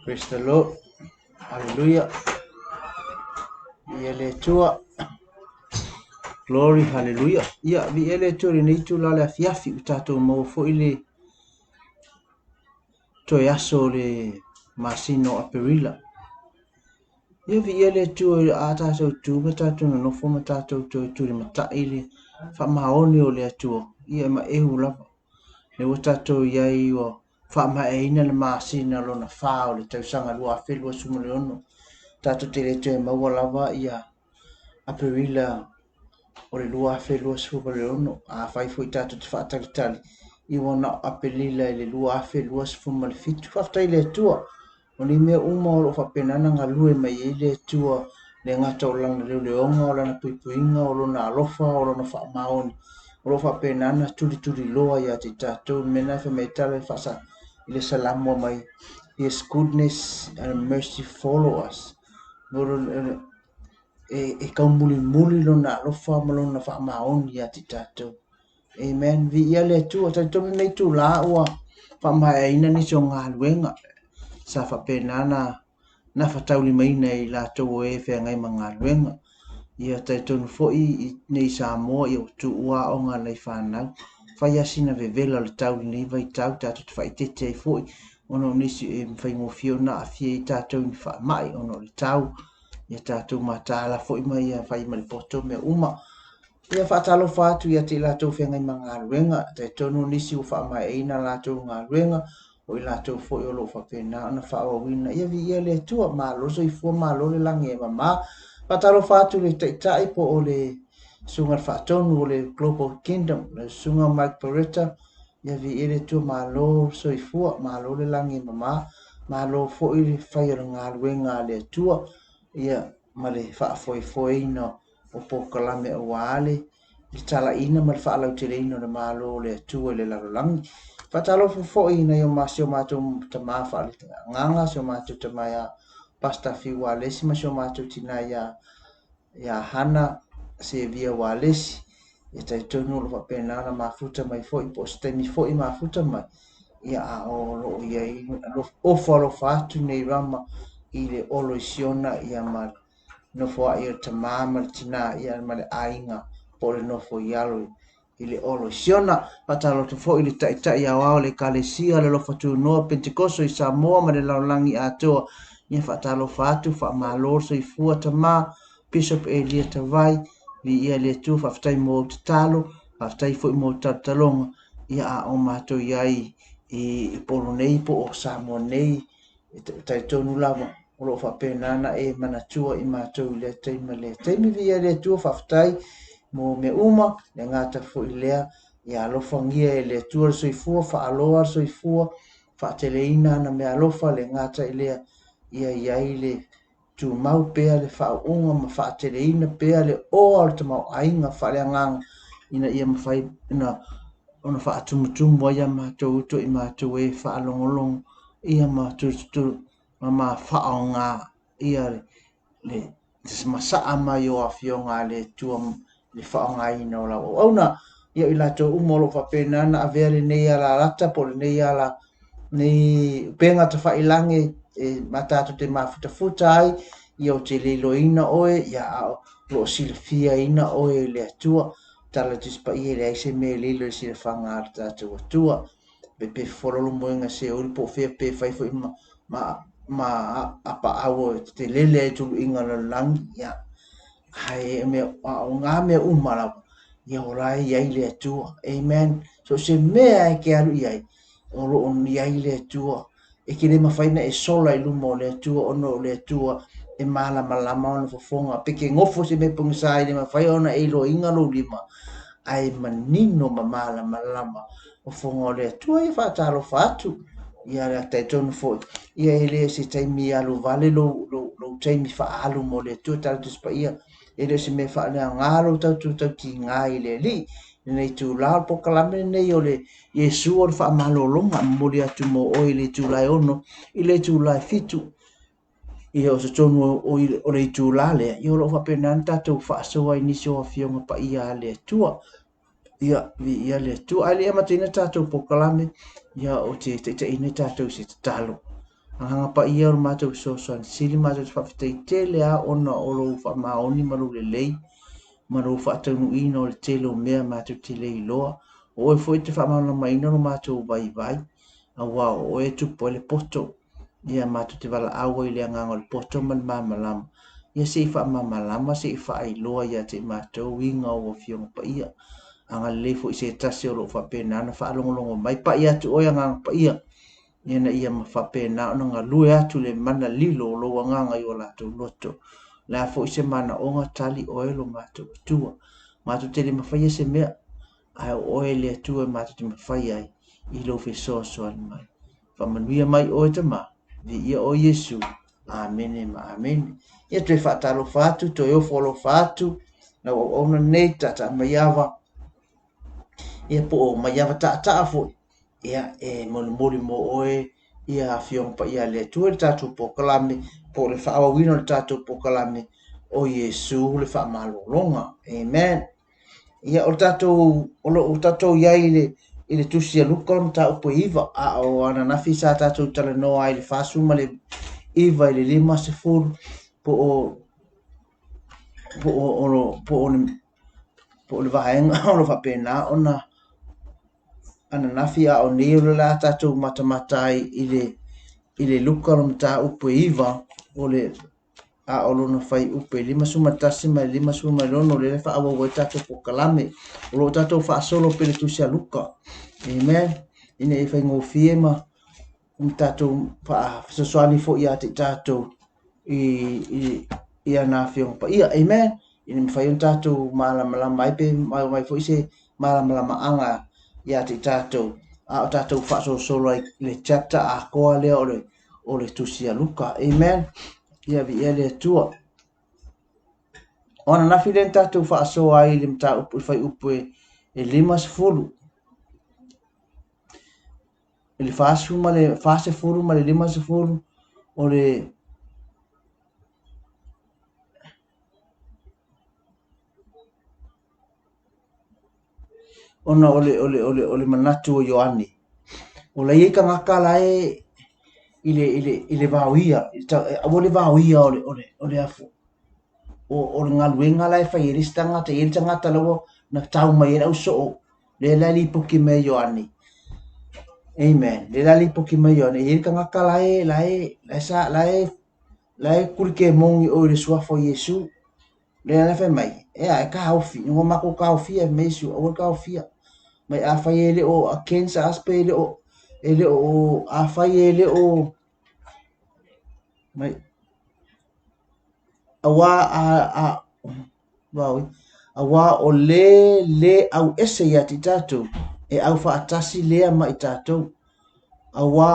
Praise the Lord. Hallelujah. Ia le Atua. Glory, hallelujah. Ia, viia le Atua i lenei itula o le afiafi, ua tatou maua foi le toe aso o le masina o Aperila. Ia viia le Atua a tatou tu ma tatou nonofo ma tatou toe tulimatai le faamaoni o le Atua, ia e maeu lava. Lea ua tatou i ai ua faamaeaina le masina lona fa o le tausaga 2026. Tatou te le toe maua lava ia Aperila o le 2026. Afai foi tatou te faatalitali, ia ua na o Aperila i le 2027. Faafetai i le Atua. O nei mea uma o lo o faapena ona galue mai ai le Atua, le gata o Lana leoleoga, o Lana puipuiga, o Lona alofa, o Lona faamaoni, o lo o faapena ona tulituliloa ia te i tatou. Le mea lena e fai mai ai tala i le Salamo mai, His goodness and mercy follow us. E taumulimuli Lona alofa ma Lona faamaoni ia te i tatou. Amen. Viia le Atua. Talitonu lenei itula ua faamaeaina nisi o galuega sa faapena ona gafataulimaina e i latou o e feagai ma galuega. Ia talitonu foi i nei Samoa ia ua tuua aoga a nai fanau. Fai lava sina vevela o le tau i lenei vaitau tatou te faaeteete ai foi ona o nisi e faigofie ona aafia ai tatou i ni faamai ona o le tau. Ia tatou mataala foi ma ia fai ma le poto mea uma. Ia faatalofa atu ia te i latou feagai ma galuega, talitonu nisi ua faamaeaina a latou galuega, o i latou foi o lo o faapena ona faaauauina. Ia viia le Atua, malo le soifua, malo le lagi e mama. Faatalofa atu i le Taitai po o le Susuga i le Faatonu o le Global Kingdom, le Susuga Mike Barretta, ia viia le Atua, malo le soifua, malo le lagi e mama, malo foi le fai o le galuega a le Atua, ia ma le faafoefoeina o polokalame aua le talaiina ma le faalauteleina o le Malo o le Atua i le lalolagi. Faatalofa foi i nai o si o matou tama faaleagaga, si o matou tama ia Pastor Fiu Walesi ma si o matou tina ia Hana Sevia Walesi. Ia talitonu o lo o faapena ona mafuta mai foi, po o se taimi foi mafuta mai, ia a o lo o i ai ofo alofa atu nei rama i le olo i Siona ia ma nofoai o le tama ma le tina ia ma le aiga po o le nofo i alo i le olo i Siona. Faatalofa foi i le Taitai Aoao o le Ekalesia o le Alofa Tunoa Pentekoso i Samoa ma le lalolagi atoa. Ia faatalofa atu, faamalo le soifua tama, Bishop Elia Tavai, viia le Atua, faafetai mo au tatalo, faafetai foi mo talotaloga, ia a o matou i ai i Upolu nei po o Samoa nei, E talitonu lava o lo o faapena ona e manatua i matou i lea taimi ma lea taimi. Viia le Atua, faafetai mo mea uma, le gata foi lea, ia alofagia e le Atua le soifua, faaloa le soifua, faateleina ana mea alofa, le gata i lea, ia i ai le tumau pea le faauuga ma faateleina pea le oa o le tamaoaiga faaleagaga ina ia mafai ona faatumutumu ai a matou uto i matou e faalogologo ia ma ma ma faaaoga ia le masaa mai o afioga a le Atua i le faaaogaina o lau auauna. Ia i latou uma o lo o faapena ona avea lenei alalata po o lenei ala nei upega tafailagi e ma tatou te mafutafuta ai, ia ou te le iloaina oe, ia a o lo o silafiaina oe e le Atua. Tala le Tusi Paia, e leai se mea e lilo i le silafaga a le tatou Atua. Pe pe fololo moega se uli po o fea pe fai foi ma ma ma apaau e te lele ai tuluiga o le lalolagi, ia ae mea a o ngā mea uma lava, ia o la e i ai le Atua. Amen. So se mea e ke alu i ai, o lo o i ai le Atua. E ke le mafai ona e sola i luma o le Atua ona o le Atua e malamalama ona fofoga. Pe ke gofo se mea pogisa e le mafai ona e iloaina lou lima, ae manino ma malamalama fofoga o le Atua. Ia faatalofa atu ia le talitonu foi, ia e le o se taimi alu vale lou, lou, lou taimi faaalu mo le Atua. Tala Tusi Paia, e le o se mea faaleaoga lou tautiga i le Alii. Lenei itula o le polokalame lenei o le Iesu o le faamalologa, momoli atu mo oe i le itula e 6 i le itula e 7. Ia o totonu o le itula lea, ia o lo o faapena ona tatou faasoa i nisi o afioga paia a le Atua. Ia, viia le Atua. Ae le i amataina tatou polokalame, ia ou te taitaiina tatou i se tatalo. Agaga Paia o le matou fesoasoani sili, matou te faafetai tele lava ona o lou faamaoni ma lou lelei ma lou faataunuuina o le tele o mea matou te le iloa. O oe foi e te faamalamalamaina lo matou vaivai, aua o oe e tupu ai le poto. Ia matou te valaau ai i le agaga o le poto ma le malamalama, ia se i faamalamalama, se i faailoa ia te i matou uiga o Afioga Paia. Agalelei foi i se tasi o lo o faapena ona faalogologo mai. Pai atu oe Agaga Paia, ina ia faapena ona galue atu le mana lilo o lou agaga i o latou loto. O le a foi se manaoga, tali oe lo matou Atua. Matou te le mafaia se mea, ae o oe le Atua e matou te mafai ai i lou fesoasoani mai. Faamanuia mai oe Tama, viia oe Iesu. Amene ma amene. Ia toe faatalofa atu, toe ofo alofa atu, lau auauna nei, Taataa Maiava, ia po o Maiava Taataa foi, ia e molimoli mo oe ia Afioga Paia a le Atua i le tatou polokalame, po o le faaauauina o le tatou polokalame o Iesu le faamalologa. Amen. Ia, o le tatou, o lo o tatou i ai i le, i le tusi a Luka o le mataupu e 9, a o ananafi sa tatou talanoa ai i le 49 i le 50, po o, po o, o, po o le, po o le vaega o lo o faapena ona ananafi, a o nei o le a tatou matamata ai i le, i le Luka o le mataupu e 9, o le a o lona fuaiupu e 51 mai le 56 lea e faaauau ai tatou polokalame. O lo o tatou faasolo pea i le tusi a Luka. Amen. Ina ia faigofie ma tatou faafesoasoani foi ia te i tatou i ana Afioga Paia. Amen. Ina mafai ona tatou malamalama ai pe mai foi se malamalamaaga ia te i tatou, a o tatou faasolosolo ai i le chapter atoa lea o le o le tusi a Luka. Amen. Ia viia le Atua. O ananafi lea na tatou faasoa ai i le mataupu i le fuaiupu e 50. I le 40 ma le 40 ma le 50 o le ona o le, o le, o le, o le manatu o Ioane. O la e i ai tagata la e i le, i le, i le vaoia, aua le vaoia o le, o le, o le afo, o, o le galuega la e fai ai le isi tagata, e i ai le tagata la ua na tau mai ai le ausoo, lea la e lipoti mai e Ioane. Amen. Lea la e lipoti mai e Ioane, e i ai le tagata la e, la e, la e, sa, la e, la e kulikemoni ʻoe i le suafa o Iesu. Lea la fai mai, ea, e taofi, ua matou taofia e fai mai Iesu, aua le taofia. Mai afai e le o against us pe e le o, e le o, afai e le o, mai, auā a, a, vaoi, auā o le lē auese ia te i tatou, e aufaatasi lea ma i tatou. Auā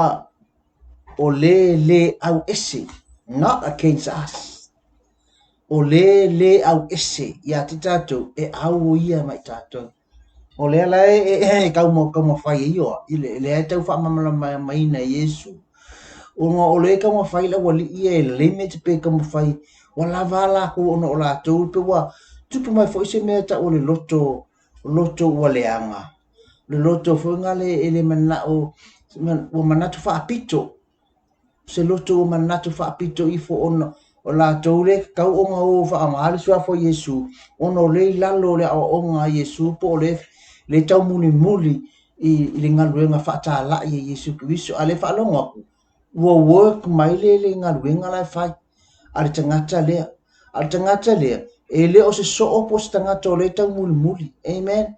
o le lē auese, not against us. O lē lē auese ia te tatou, e au o ia ma i tatou. O lea la e, e, e taumafai ai o i le, lea e tau faamalamalamaina e Iesu. Ona o lea e taumafai le aualii ia e limit pe taumafai, ua lava a latou ona o latou pe ua tupu mai foi se mea e tau o le loto, loto ua leaga. Le loto foi lena e le manao, ua manatu faapito. Se loto ua manatu faapito ifo ona o latou lea e tatau ona o faaaoga le suafa o Iesu, ona o lea i lalo o le aoaoga a Iesu po o lea e taumulimuli i le galuega faatalai a Iesu Keriso. A o lea e faalogo atu, ua work mai le galuega la e fai a le tagata lea. A o le tagata lea, e le o se soo po o se tagata o lea e taumulimuli. Amen.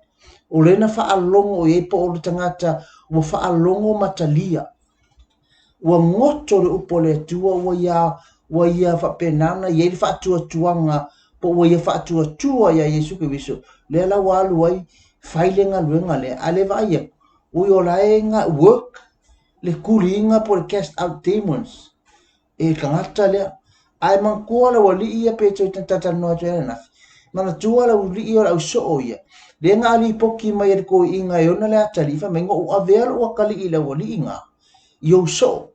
O lea na faalogo i ai po o le tagata ua faalogo ma talia. Ua goto le upu a le Atua, ua ia, ua ia faapena ona i ai le faatuatuaga, po ua ia faatuatua iā Iesu Keriso, lea la ua alu ai fai le galuega lea, a le vaai atu, ui o la e work le kuliga po o le cast out demons e le tagata lea. Ae manatua le aualii ia pe toe talatalanoa atu ai ananafi, manatua le aualii o le ausoo ia, lea na lipoti mai e le toeaina e ona le atalii, fai mai, na ou avea lou atalii i le aualii na, i ou soo.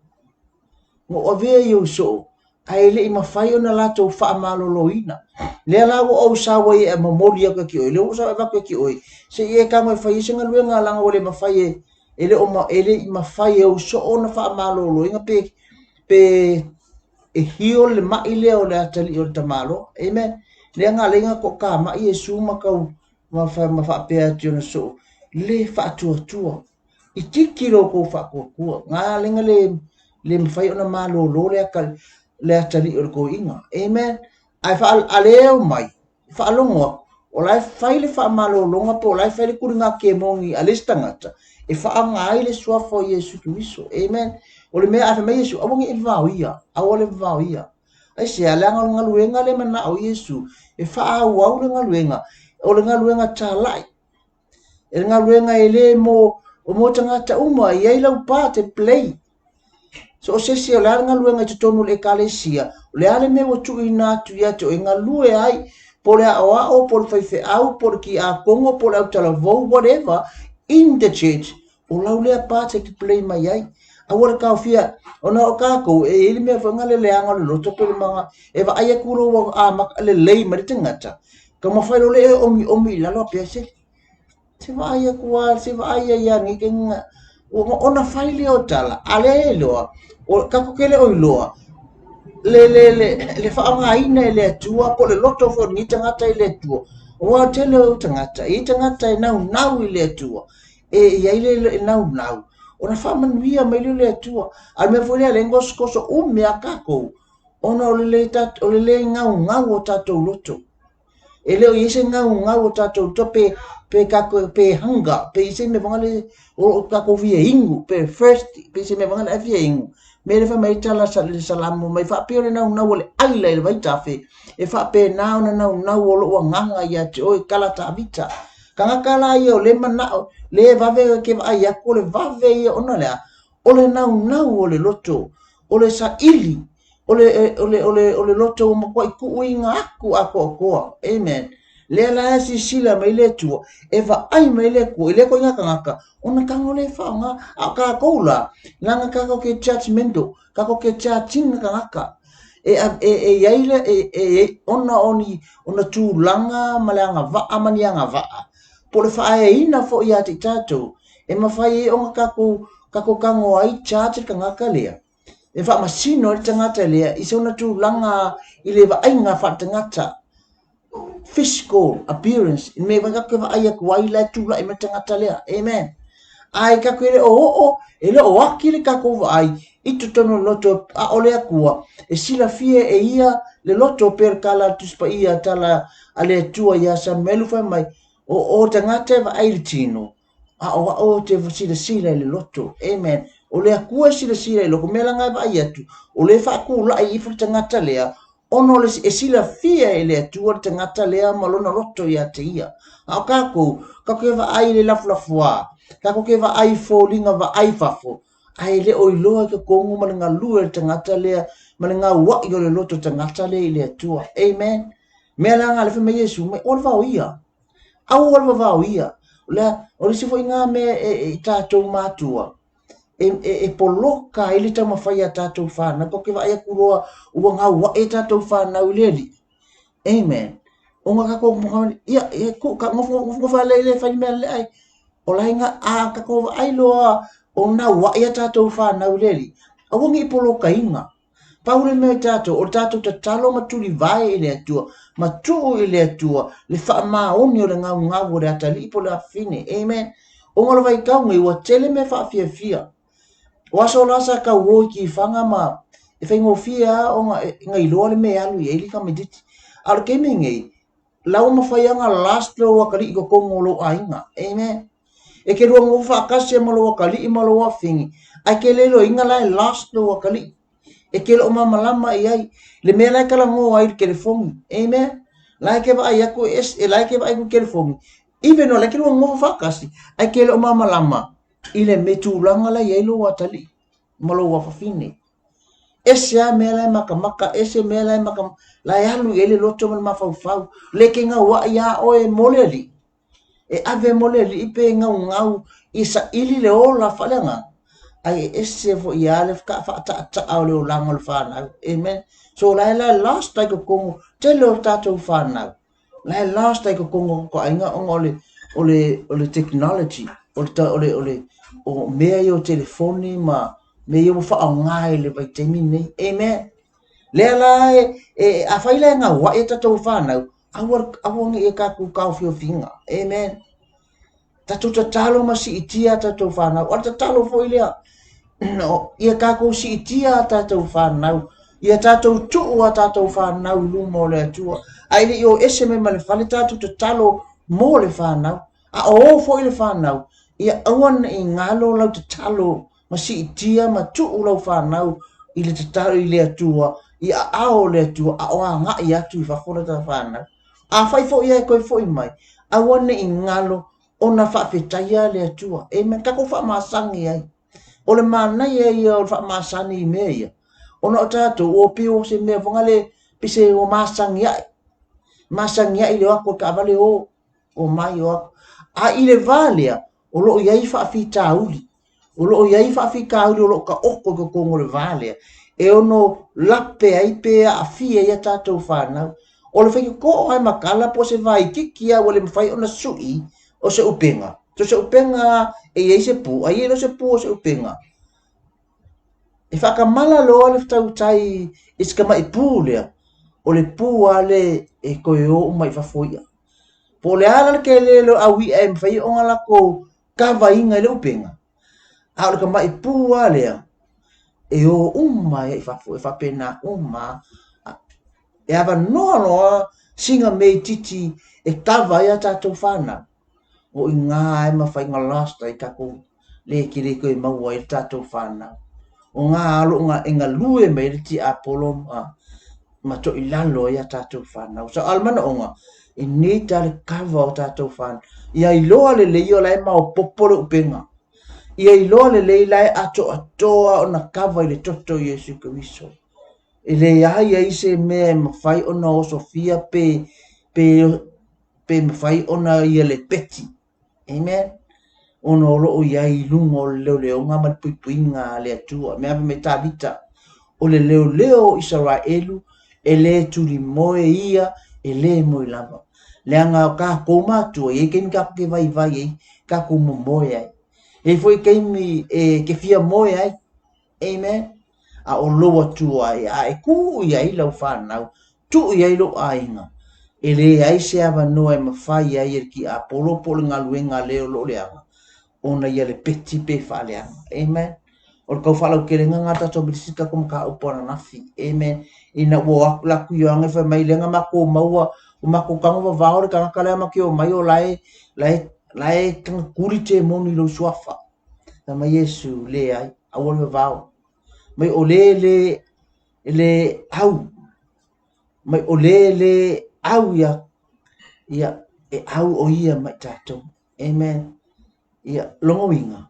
Na ou avea i ou soo, ae le i mafai ona latou faamaloloina. Lea la ua ou sau ai e momoli atu ia te oe, lea ua ou sau e avatu ia te oe, se i e tago e fai ai se galuega leaga ua le mafai e, e le o, e le i mafai e ou soo ona faamaloloina pe. pe e heal le ma'i lea o le atalii o le tamaloa. Amen. Lea na alai na to'atama'i Iesu ma tau ma ma faapea atu i ona soo, le faatuatua. Itiiti lo outou faatuatua. Na alai na le le mafai ona malolo le ata le atalii o le toeaina. Amen. Ae faa a le omai, faalogo atu, o la e fai le faamalologa po o la e fai le tuliga kemoni a le isi tagata e faaaoga ai le suafa o Iesu Keriso. Amen. O le mea a fai mai Iesu, aua ne i vavao ia, aua le vavao ia. Aisea, leaga o le galuega lea e manao Iesu e faaauau le galuega, o le galuega talai. E le galuega e le mo, o mo tagata uma, e i ai lau part e play. So o se isi, o le a le galuega i totonu o le Ekalesia, o le a le mea ua tuuina atu ia te oe e galue ai, po o le aoao, po o le faifeau, po o le kiakono, po o le autalavou, whatever, in the church, o lau lea part e te play mai ai. Aua le taofia, ona o kākou, e i ai le mea foi na le leaga o le loto pe le maga, e vaai atu lou amata lelei mai le tagata, taumafai loa lea e omiomi i lalo a pea se Se vaai atu lava, se vaai ai ia nei taimi ona fai lea o tala, a lea e iloa, o tatou te le o iloa le, le, le, le faaaogaina e le Atua po o le loto foi o lenei tagata i le Atua. Aua o le tele o tagata, e i ai tagata e naunau i le Atua, e i ai le e naunau, ona faamanuia mai lea o le Atua. A o le mea foi lea, lea e gosogoso umi lava tatou, ona o le le, o le le gaugau o tatou loto. E le o i ai se gaugau o tatou loto pe, pe tatou, pe hunger, pe i ai se mea foi lea o tatou fia inu, pe thirsty, pe se mea foi lea e fia inu. Mea lea fai mai ai tala le Salamo mai faapea o le naunau o le aila i le vaitafe, e faapena ona naunau o lou agaga ia te oe, tala Tavita. Tagata la ia o le manao, le vave ke vaai atu, o le vave ia ona o le a? O le naunau o le loto, o le saili, o le, o le, o le, o le loto ua matuai tuuina atu atoatoa. Amen. Lea la e silasila mai le Atua, e vaai mai le Atua i lea ituaiga tagata, ona tago lea e faaaoga. A o tatou la, leaga tatou te judgemental, tatou te judge ina tagata. E, e, e i ai le, e, e, ona o ni, ona tulaga ma le agavaa ma ni agavaa, po o le faaeaina foi ia te i tatou, e mafai ai ona tatou, tatou tago ai judge le tagata lea. E faamasino ai le tagata lea i sona tulaga i le vaaiga faaletagata, physical appearance, i mea tatou te vaai atu ai la e tulai mai le tagata lea. Amen. Ae tatou e le o oo, e le o aki le tatou vaai i totonu o le loto, a o le Atua, e silafia e ia le loto pei o le tala a le Tusi Paia, tala a le Atua ia Samuelu fai mai, o o tagata e vaai i le tino, a o au ou te silasila i le loto. Amen. O le Atua e silasila i loko mea laga e vaai atu, o lea e faatulai ifo le tagata lea, ona o le e silafia e le Atua le tagata lea ma lona loto ia te ia. A o kākou, kākou ke vaai i le lafulafuā, kākou ke vaai i foliga vaai fafo, ae le o iloa i totonu ma le galue o le tagata lea, ma le gaua'i o le loto tagata lea i le Atua. Amen. Mea laga le fai mai Iesu mai, o le vao ia. Aua le vavao ia. O le, o le isi foi ngā mea e, e, i tātou mātua, e, e, e poloka ai le taumafai a tātou whānau. Ko ke vaai atu loa, ua ngauae tātou whānau i le alii. Amen. O ngā kako, ia, e, ku, ka, ngofo, ngofo, ngofo le, le whai mea le ai. O lai ngā, a, kako vaai loa, o ngauae a tātou whānau i le alii. Aua ngi poloka inga. Pau le mea i tatou, o le tatou tatalo ma tulivae i le Atua, ma tuu i le Atua le faamaoni o le gaugau o le atalii po o le afafine. Amen. Ona o le vaitau nei, ua tele mea faafiafia. O aso la sa tauo i tifaga ma e faigofie lava ona na iloa le mea e alu i ai le tamaitiiti. A o le taimi nei, la ua mafai lava ona last lou atalii i totonu o lou aiga. Amen. E te lua nofo faatasi ai ma lou atalii ma lou afafine, ae te le iloaina la e last lou atalii. E te le o malamalama i ai le mea la e talanoa ai i le telefoni. Amen. La e te vaai atu e ese, la e te vaai atu i le telefoni. Even though la e te lua nofo faatasi, ae te le o malamalama i le me tulaga la e i ai lou atalii ma lou afafine. Ese lava mea la e makamaka, ese mea la e maka, la e alu i ai le loto ma le mafaufau. Le ke gauaʻi iā ʻoe mo le alii. E ave mo le alii pe gaugau i saili le ola faaleagaga, ae e ese foi lava le faataata'a o le olaga o le fanau. Amen. So la e la e last ai totonu tele o tatou fanau, la e last ai totonu o tatou aiga ona o le o le o le technology, o le o le o le o mea ia o telefoni ma Mea ia ua faaaoga i le vaitaimi lenei. Amen. Lea la e, e afai la e gauai a tatou fanau, aua, aua ne i e tatou taofiofiga. Amen. Tatou tatalo ma siitia a tatou fanau. O le tatalo foi lea, ia tatou siitia a tatou fanau, ia tatou tuu a tatou fanau i luma o le Atua. Ae le i o ese mai ma le fale, tatou tatalo mo le fanau. A o o foi le fanau, ia aua ne i galo lau tatalo ma siitia ma tuu lau fanau i le tatalo i le Atua, i aao o le Atua, a o agai atu i fafo la fanau. Afai foi ae toe foi mai, aua ne i galo ona faafetaia le Atua. Amen. Tatou faamasani ai. O le manaia ia o le faamasani i mea ia, ona o tatou ua pei o se mea foi lea pei se ua masani ae. Masani ae i le o atu o le taavale o, o mai o atu. A i le va lea, o lo o i ai faafitauli. O lo o i ai faafitauli o lo o taoto i totonu o le va lea e ono lape ai pe aafia ai a tatou fanau. O le faitotoa lava e matala po o se vaititi lava ua le mafai ona sui o se upega. So se upega e i ai se pu, a i ai loa se pu o se upega, e faatamala loa le tautai i si tamai pu lea, o le pu lava lea e toe o uma i fafo ia. Po o le a la le tele o le au i'a e mafai ona latou kavaina i le upega, a o le tamai pu lava lea, e o uma ai i fafo, e faapena uma lava. E avanoa loa sina mea itiiti e kava ai a tatou fanau, o i ina e mafai ona lost ai tatou le tele toe maua ai le tatou fanau. O na o lo o e galue mai ai le tiapolo ma toilalo ai a tatou fanau. So, a o le manaoga, e need lava le kava o tatou fanau. Ia iloa lelei o la e maopoopo le upega. Ia iloa lelei la e atoatoa ona kava i le toto o Iesu Keriso. E leai ai se mea e mafai ona osofia pe, pe, pe mafai ona ia lepeti. Amen. Ona o lo o i ai i luga o le leoleoga ma le puipuiga a le Atua. Mea fai mai Tavita, o le leoleo o Isaraelu e le tulimoe ia, e le moe lava. Leaga o tatou matua, e i ai taimi tatou te vaivai ai, tatou momoe ai. E i ai foi taimi e te fia moe ai. Amen. A o lou Atua e a e kū i ai lau fanau, tuu i ai lou aiga, e leai se avanoa e mafai ai e le tiapolo po o le galuega a le o lo o leaga ona ia lepeti pe faaleaga. Amen. O le tau faalautelega lena o tatou milisita tatou mataupu ananafi. Amen. Ina ua o atu la atu Ioane fai mai lea na matou maua, ua matou tago vavao le tagata lea ma te omai o la e, la e, la e tuli temoni i lou suafa. Fai mai Iesu, leai, aua le vavao. Mai o le le, le au, mai o le le au ia, ia, e au o ia ma i tatou. Amen. Ia, lona uiga,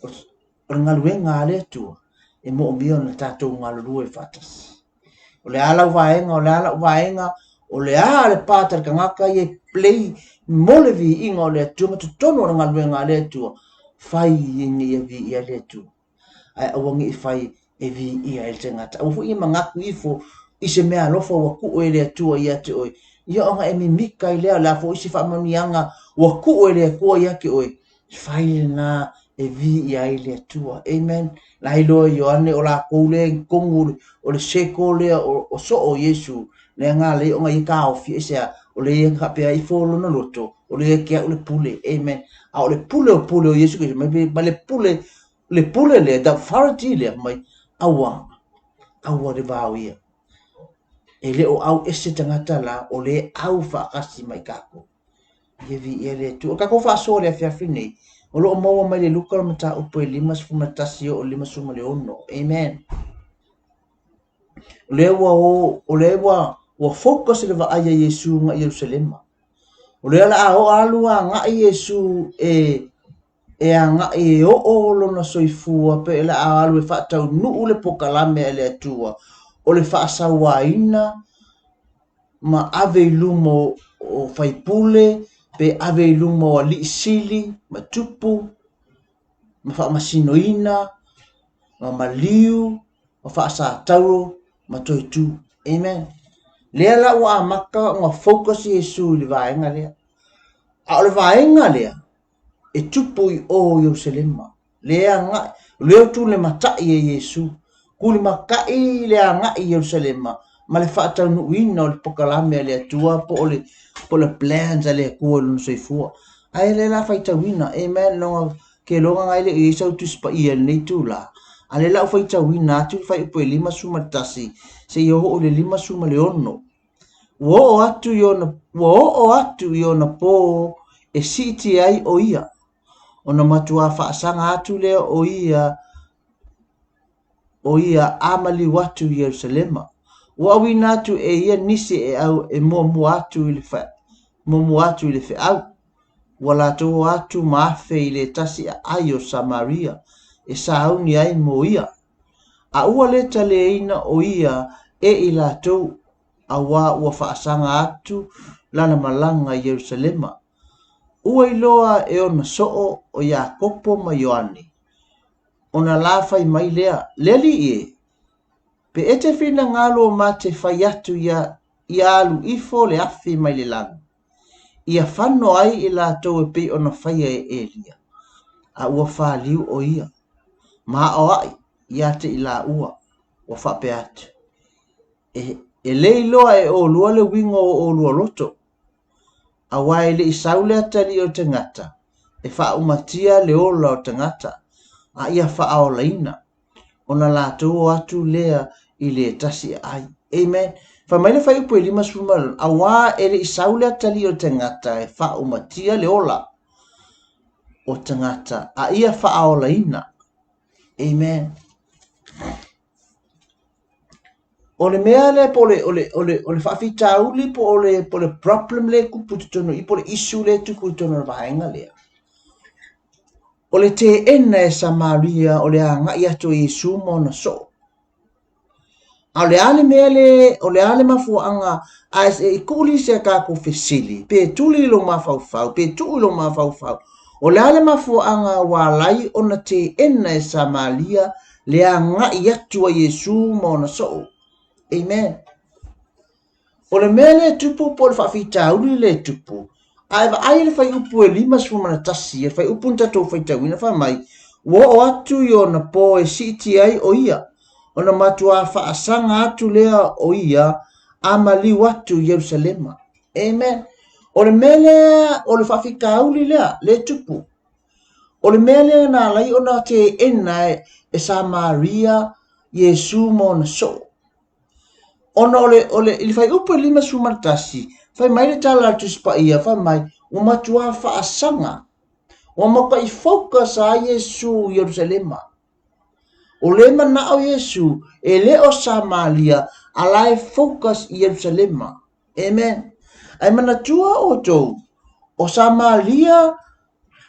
o le galuega a le Atua, e moomia ona tatou galulue faatasi. O le a lau vaega, o le a lau vaega, o le a le part a le tagata ia e play mo le viiga o le Atua ma totonu o le galuega a le Atua, fai ina ia viia le Atua. Ae aua ne i fai e viia ai le tagata. Aua foi ne i manatu ifo i se mea alofa ua tuu e le Atua ia te oe, ia ona e mimika ai lea, o le a foi se faamanuiaga ua tuu e le Atua ia te oe, fai lena e viia ai le Atua. Amen. La iloa e Ioane o lakou lea i totonu o le circle lea o soo o Iesu, lea na ala ai ona ia taofi, aisea? O lea ia faapea ifo lona loto, o lea ia te au le pule. Amen. A o le pule o pule o Iesu Keriso, ma le pule, le pule lea, the authority lea, mai, aua, aua le vaoia. E le o au ese tagata la, o lea au faatasi mai tatou. Ia viia le Atua. O tatou faasoa i le afiafi nei, o lo o maua mai le Luka o le mataupu e 51 e oo i le 56. Amen. O lea ua o, o lea ua, ua focus le vaai a Iesu agai i Ierusalema. O lea o le a o alu agai Iesu e e agai e oo lona soifua pe o le a alu e faataunuu le pokalame a le Atua o le faasauaina ma ave i luma o faipule pe ave i luma o alii sili ma tupu ma faamasinoina ma maliu ma faasatauro ma toe tu. Amen. Lea la ua amata ona focus Iesu i le vaega lea. A o le vaega lea e tupu i o Ierusalema. Le agai, lea ua tulimata'i e Iesu, tulimata'i le agai i Ierusalema ma le faataunuuina o le pokalame a le Atua po o le, po o le plans a le Atua i lona soifua. Ae lea la faitauina, amen, loga ke loga ngai le i ai sau Tusi Paia i lenei itulā, a lea la ua faitauina atu le fuaiupu e 51 seia oo i le 56. Ua oo atu i ona, ua oo atu i ona pō e siitia ai ʻo ia, ona matuā faasaga atu lea o ia o ia a maliu atu i Ierusalema. Ua auina atu e ia nisi e au e muamua atu i le muamua atu i le feau. Ua latou o atu ma afe i le tasi aai o Samaria e sauni ai mo ia. A ua le taleina ʻo ia e i latou, auā ua faasaga atu lana malaga i Ierusalema. Ua iloa e ona soo o Iakopo ma Ioane, ona la fai mai lea, Le Alii e, pe e te finagalo ma te fai atu ia, ia alu ifo le afi mai le lagi, ia fano ai i latou e pei ona faia e Elia. A ua faliu ʻo ia, ma aʻoaʻi ia te i lāua, ua faapea atu, E, e le iloa e ʻolua le uiga o ʻolua loto, Auā e le i sau le atalii o le tagata e faaumatia le ola o tagata, a ia faaolaina, ona latou o atu lea i le tasi aai. Amen. Fai mai le fuaiupu e 50, auā e le i sau le atalii o le tagata e faaumatia le ola o tagata, a ia faaolaina. Amen. O le mea lea po o le, o le, o le, o le faafitauli po o le, po o le problem lea e tupu i totonu i i, po o le issue lea e tupu i totonu o le vaega lea, o le teena e Samaria o le agai atu o Iesu ma ona soo. A o le a le mea le, o le a le mafuaaga a e tuu lisi a tatou fesili, pe tuli i lou mafaufau, pe tuu i lou mafaufau, o le a le mafuaaga ua ala ai ona teena e Samaria le agai atu a Iesu ma ona soo. Amen. O le mea lea e tupu po o le faafitauli lea e tupu, a e vaai i le fuaiupu e 51, le fuaiupu na tatou faitauina fai mai, ua oo atu i ona pō e siitia ai ʻo ia, ona matuā faasaga atu lea o ia a maliu atu i Ierusalema. Amen. O le mea lea, o le faafitauli lea, lea e tupu. O le mea lea na ala ai ona teena e Samaria Iesu ma ona soo. Ona o le, o le, i le fuaiupu e 51, fai mai le tala a le Tusi Paia, fai mai, ua matuā faasaga, ua matuai focus a Iesu i Ierusalema. O le manao Iesu, e le o Samaria, a la e focus i Ierusalema. Amen. Ae manatua outou, o Samaria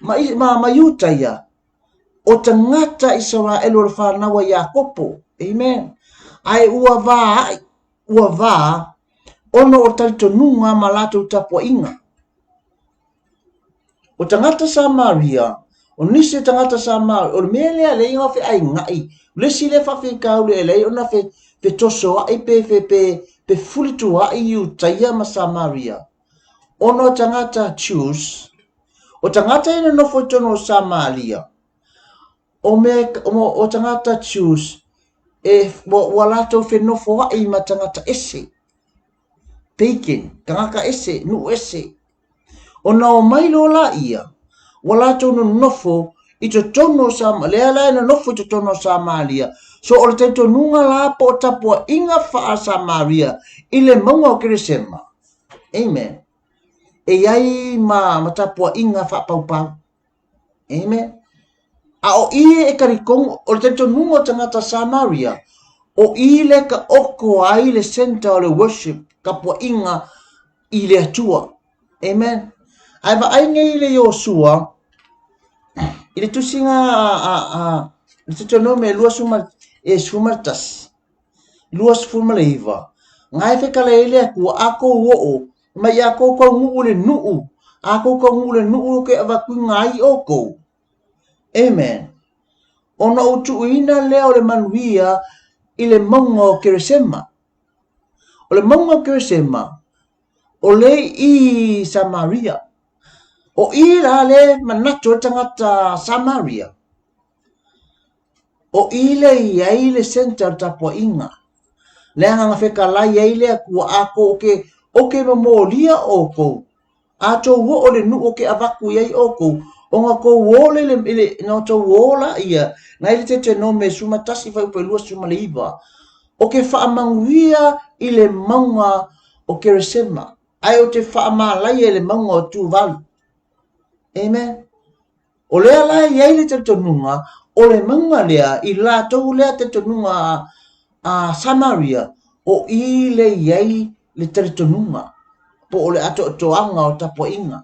ma, ma, ma Iutaia, o tagata Isaraelu o le fanau a Iakopo. Amen. Ae ua va ai, ua va ona o talitonuga ma latou tapuaiga. O tagata Samaria, o nisi o tagata Samaria, o le mea lea lea i feaiga'i, o le isi lea faafitauli e leai ona fe, fetosoa'i pe, fe, pe, pe fulitua'i Iutaia ma Samaria. Ona o tagata Jews, o tagata e nonofo i totonu o Samaria, o mea, o, o tagata Jews, e, ua, ua latou fenofoa'i ma tagata ese. Pagan, tagata ese, nuu ese. Ona omai loa laia, ua latou nonofo i totonu o Sama, lea la e nonofo i totonu o Samaria. So o le talitonuga la po o tapuaiga faa-Samaria i le mauga o Keresema. Amen. E i ai ma, ma tapuaiga faapaupau. Amen. A o i e talitonu, o le talitonuga o tagata Samaria, o i le taoto ai le center o le worship, tapuaiga i le Atua. Amen. Ae vaai nei le Iosua i le tusiga a, a, a le Deuteronome 21, 29, nga e fekala ai le Atua, a kou oo, mai a kou kaunuu le nuu, a kou kaunuu le nuu o ke avatuina ai oukou. Amen. Ona ou tuuina lea o le manuia i le mauga o Keresema. O le mauga o Keresema, o le i Samaria. O i la le manatu o le tagata Samaria. O i lea i ai le centre o le tapuaiga. Le agaga fetalai ai le Atua, a kou ke, o ke momolia oukou, a tou oo i le nuu o ke avatu i ai oukou, ona tou o le, i le, na tou o laia, na i le Tetenome 11 fuaiupu e 29, o ke faamanuia i le mauga o Keresema, ae o te faamalaia i le mauga o Tuvalu. Amen. O lea la e i ai le talitonuga, o le mauga lea, i latou lea talitonuga a Samaria, o i lea e i ai le talitonuga, po o le atoatoaga o tapuaiga.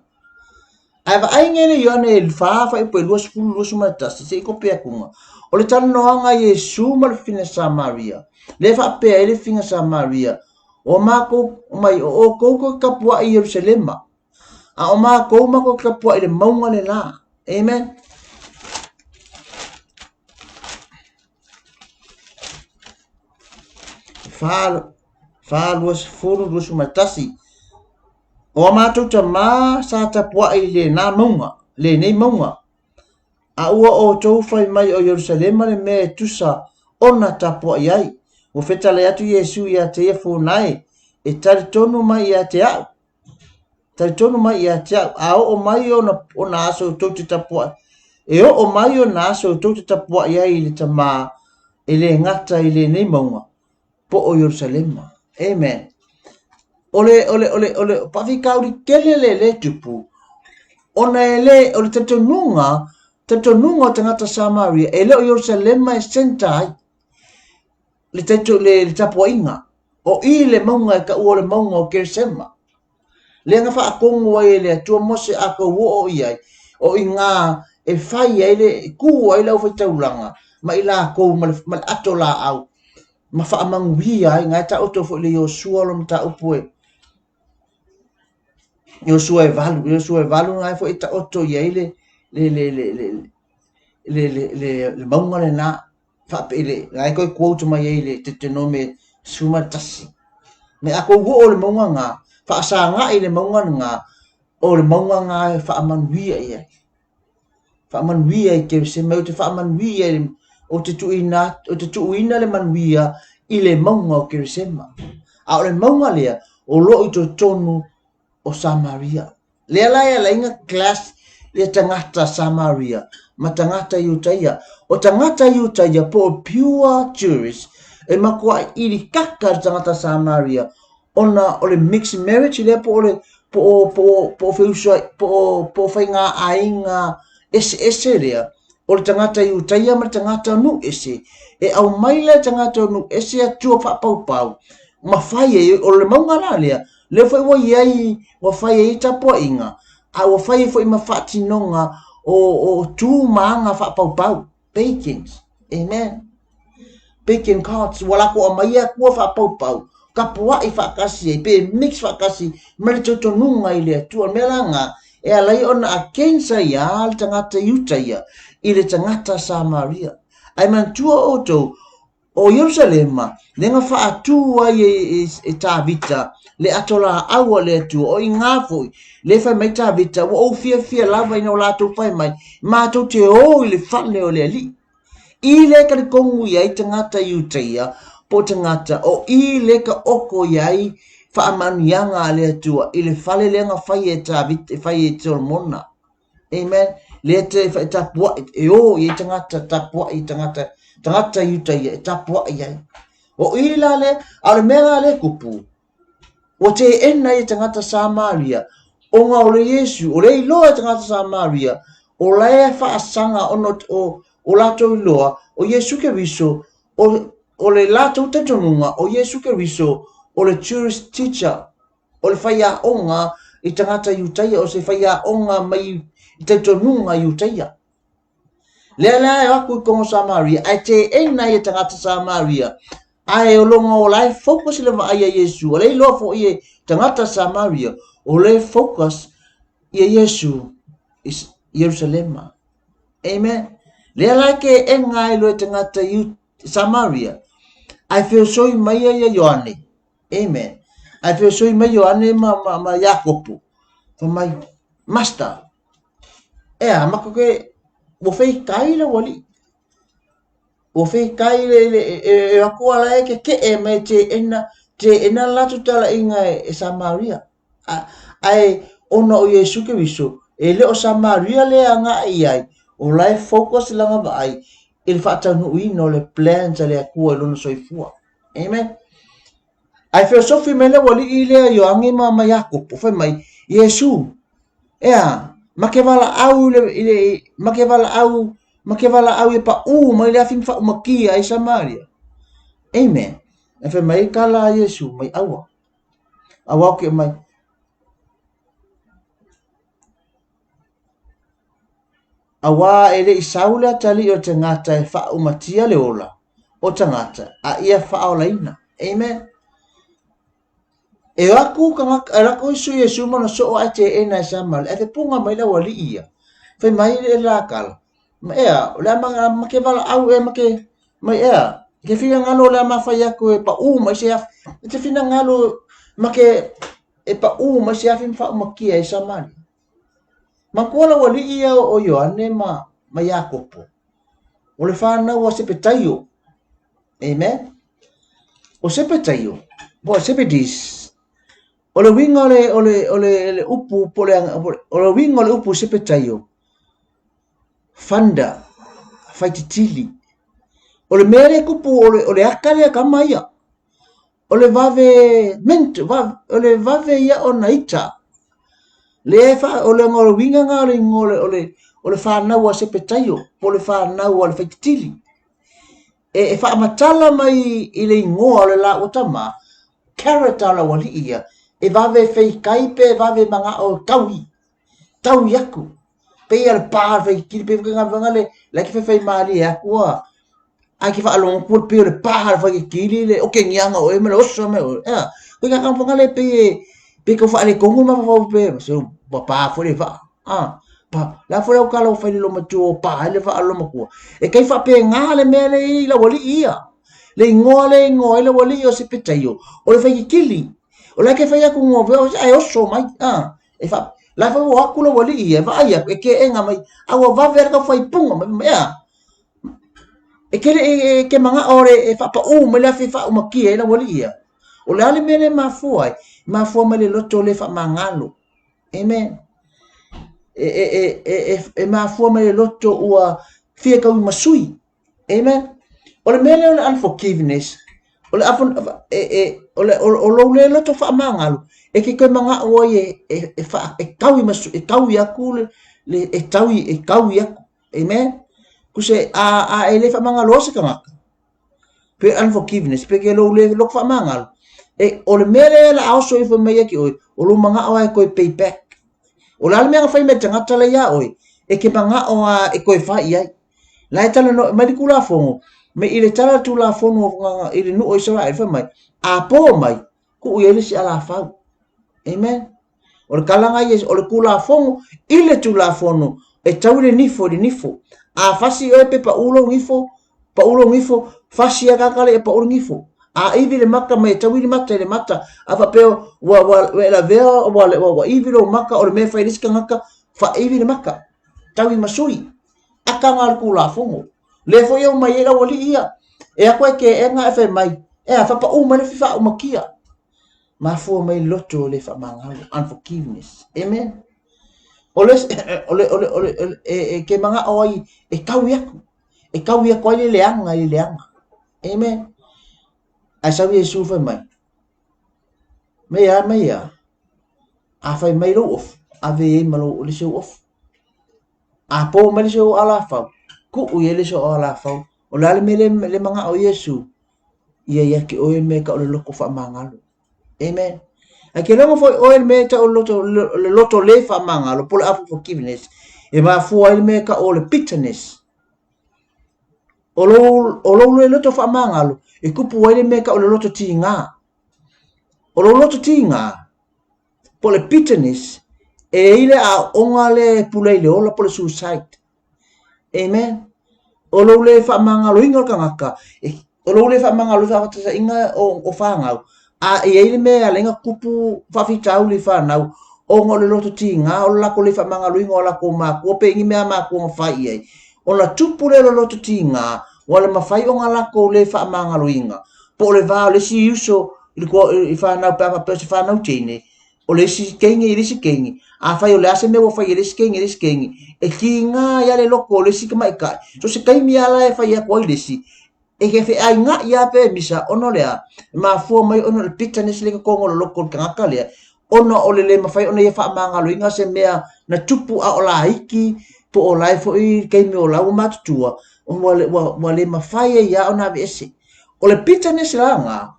Ae vaai nei le Ioane 4 fuaiupu e 20, 21, se i kopi atuga, o le talanoaga a Iesu ma le fafine Samaria, lea e faapea ai le fafine Samaria, o makou mai, o outou tou te tapuai i Ierusalema, A o matou, matou te tapuai i le mauga le la. Amen. Fa, fa 20, 21. O a matou tamā sa tapuai i lenā mauga, lenei mauga. A ua outou fai mai o Ierusalema le mea e tusa ona tapuai ai. Ua fetalai atu Iesu ia te ia funa e, e talitonu mai ia te a'u. Talitonu mai ia te au, a oo mai ona, ona aso tou te tapuai, e oo mai ona aso tou te tapuai ai i le Tamā, e le gata i lenei mauga, po o Ierusalema. Amen. O le, o le, o le, o le faafitauli tele le le tupu, ona e le, o le talitonuga, talitonuga o tagata Samaria, e le o Ierusalema e center ai. le, taito, le, le tapuaiga, o i le mauga e taua o le mauga o Keresema. Lea na faatonu ai e le Atua Mose a tou oo i ai, o i ngā e fai ai le, kū ai le aufaitaulaga ma i lakou ma le, ma le ato laau, ma faamanuia ai, ngā e taoto foi le Iosua lo mataupu e, Iosua e valu, Iosua e valu ngā e foi e taoto i ai le, le, le, le, le, le, le, le, le mauga lenā. Faapele, la e koe quote mai ai le Tetenome 11. Me a kou oo le mauga ngā, faasaga'i le mauga ngā, o le mauga ngā e faamanuia i ai. Faamanuia i Kereseme, o te faamanuia i o te tuuina, o te tuuina le manuia i le mauga o Keresema. A o le mauga lea, o loo i totonu o Samaria. Lea la e ala ai na clash ia tagata Samaria ma tagata Iutaia. O tagata Iutaia po o pure Jewish e matuai ilikaka le tagata Samaria ona o le mixed marriage lea po o le po o po o po o feusuai po o po o faiga aiga eseese lea o le tagata Iutaia ma le tagata nuu ese. E aumai la e tagata nuu ese atua faapaupau ma fai ai o le mauga la lea Lea foi ua i ai, ua fai ai tapuaiga, a ua fai ai foi ma faatinoga o, o tu ma aga faapaupau, pagans. Amen. Pagan gods, ua latou aumaia Atua faapaupau, tapuai faatasi ai, pe mix faatasi ma le tautonuga i le Atua. O le mea la lena, e ala ai ona against ai lava le tagata Iuta ia i le tagata Samaria. Ae manatua outou, O Ierusalema, lea na faatū ai e, e, e Tāvita le ato laau a le Atua, o i ngā foi, le fai mai Tāvita, ua ou fiafia lava ina o latou fai mai, mātou te ō i le fale o le Alii. I le talitongu i ai tagata Iutaia, po tagata, o i le ka oko i ai faamanuiaga a le Atua i le fale lea na fai e Tāvita, e fai e Solomona. Amen. Lea te e tapuai, e o i ai tagata, tapuai i tagata, tagata i uta ia, e tapuai ai. O i la le, a o le mea la le kupu, ua teena ia tagata Samaria, ona o le Iesu, o le iloa e tagata Samaria, o la e faasaga ona o, o latou iloa, o Iesu Keriso, o, o le latou talitonuga, o Iesu Keriso, o le Jewish teacher, o le faiaoga i tagata Iutaia, o se faiaoga mai i talitonuga Iutaia. Lea la e o atu i Kongo Samaria, ae teena ia tagata Samaria, ae o longa o la e focus le vaai a Iesu, o le iloa foi e tagata Samaria, o le focus ia Iesu i Ierusalema. Amen. Lea la e teena ai loa e tagata Samaria, ae feosoi mai ia Ioane, Amen. Ae feosoi mai Ioane ma, ma, ma Iakopo, fai mai, Master, e a, matou te, ua feitai lau alii. Ua fekai le, le, e, e aku ala e kekeʻe mai teena, teena le latou talaiga e, e Samaria. A, ae ona o Iesu Keriso, e le o Samaria le agai i ai, o la e focus lana vaai i le faataunuuina o le plans a le Atua i lona soifua. Amen. Ae feosofi mai le aualii lea Ioane ma, ma Iakopo, fai mai, Iesu, ea, ma ke valaau i le, i le, ma ke valaau, ma ke valaau e paʻū mai le afi ma faaumakia ai Samaria. Amen. E fai mai kala a Iesu mai aua. Aua o ke mai. Auā e le i sau le atalii o le tagata e faaumatia le ola o tagata, a ia faaolaina. Amen. E o aku tagata, e lako isu Iesu ma ona soo ae teena e Samari, ae fepuga mai le aualii ia. Fai mai le la kala, ma ea, o le a ma, ma ke valaau ea ma ke, mai ea, ke finagalo o le a mafai aku e paʻū mai se afi, e te finagalo ma ke, e paʻū mai se afi ma faaumatia e Samari. Manatua le aualii ia o Ioane ma, ma Iakopo, o le fanau a Sepetaio. Amen. O Sepetaio, po o Sebedis, o le uiga o le, o le, o le, le upu, po o le, o le uiga o le upu Sepetaio, thunder, faititili. O le mea lea e tupu, o le, o le aka lea kama ia. O le vave mint, o le vave ia ona ita. Lea e wha, o le ngā winga ngā le ingoa o le, o le, o le whānau a Sepetaio, po o le whānau a le Whaititili. E, e whaamatala mai i le ingoa o le la ua tama, character o le aualii ia, e vave wheikai pe e vave mangao e taui, taui aku. Pei a le pā le whaititili, pei whakangā whanga le, la ki whaiwhai mālie aku a, ai ke whaalongo kua pei o le pā le whaititili, le oke ngianga oe ma le oso me oe. Ea, koe ka whanga le pei e, pei kau whaale kongo ma whawhau pe, se ua pā fo le wha. Ah, pa, la fo le au kala o whaile lo matua o pā le wha lo makua. E kai wha pe ngā le mea le i la wali ia. Le ingoa le ingoa i la wali o se petaio. O le whaititili. O la ke whai aku ngō, ai oso mai. Ah, E wha, la whai o aku la wali ia, e vaai aku, e ke enga mai, a ua vave ara ka whai punga mai, mai a. E ke, e, e, ke manga ore e whapa u mai le awhi wha umakia e la wali ia. O le ale mele mafua ai, mafua mai le loto le wha mangalo. Amen. E, e, e, e, e, e mafua mai le loto ua fia kau masui. Amen. O le mea lea o le unforgiveness, o le e, e, o le o, o lou le loto faamagalo, e ke koe manaʻo ai e, e, e, wha, e kaui masu, e kaui aku le, le e taui, e kaui aku. Amen. Kuse a, a e le faamagalo se tagata. Pe unforgiveness, pe ke lou le loko faamagalo. E, o le mea lea la aoso ifo mai ia ki oe, o lou manaʻo a e koe pay back. O le a le mea na fai mai tagata le iā oe, e ke manaʻo a e koe fai i ai. La e tala no, mai le Tulafono, me i le tala Tulafono i le nuu o Isaraele, fai mai, a pō mai, kuu i ai le isi alafau. Amen. O le kalanga ia, o le Tulafono, i le Tulafono, e tau i le nifo, i le nifo. A fasi oe pe paʻū lou nifo, paʻū lou nifo, fasi a kakale e paʻū le nifo. A ivi le maka mai e tau i le mata i le mata, a faapea ua, ua, ua e lavea, ua, ua, ua ivi lou maka, o le mea e fai le isi tagata, faivi le maka, tau i masui. Aka ngā le Tulafono. Lea foi e omai ai le aualii ia, e aku ai ke ega e fai mai, ea, fapaʻū mai le afi faaumakia. Mafua mai loto o le faamagalo, unforgiveness. Amen. O le, o le, o le, o le, e, e ke manaʻo ai e kaui aku. E kaui aku ai le leaga i le leaga. Amen. Ae sau Iesu fai mai, Mai a, mai a, a fai mai lou ofu, ave i ai ma lou, le isi ou ofu. A pō mai le isi ou alafau, kuʻu i ai le isi ou alafau. O le a le mea le, le manaʻo Iesu, ia ia te oe me ka o le loko faamagalo. Amen. Ae ke logo foi oe le mea tau o le loto, le loto le faamagalo, po o le unforgiveness, e mafua ai le mea tau o le bitterness. O lou, o lou le loto faamagalo, e kupu ai le mea tau o le loto tigā. O lou loto tigā, po o le bitterness, e i ai le aoaoga lea e pule ai le ola po o le suicide. Amen. O lou le faamagaloina o le tagata, e, o lou le faamagalo i faafatasaina o, o fanau, a i ai le mea e ala ai ona tupu faafitauli i fanau, ona o le loto tigā, o le latou le faamagaloina o latou makua, pe i ni mea a makua na fai i ai. Ona tupu lea o le loto tigā, Ua le mafai ona lakou le faamagaloina, po o le va o le isi uso i le i fanau pe a faapea o se fanau teine, o le isi teine i le isi teine, afai o le a se mea ua fai e le isi teine i le isi teine, e tiga ai lava le loto o le isi tamaitai, so o se taimi lava la e fai atu ai le isi, e te feainai lava pe misa ona o le a? E mafua mai ona o le bitterness lea i totonu o le loto o le tagata lea, ona o le le mafai ona ia faamagaloina se mea na tupu a o laiti po o la e foi i le taimi o la ua matutua, ua, ua, ua le mafai ai lava ona aveese. O le bitterness la lena,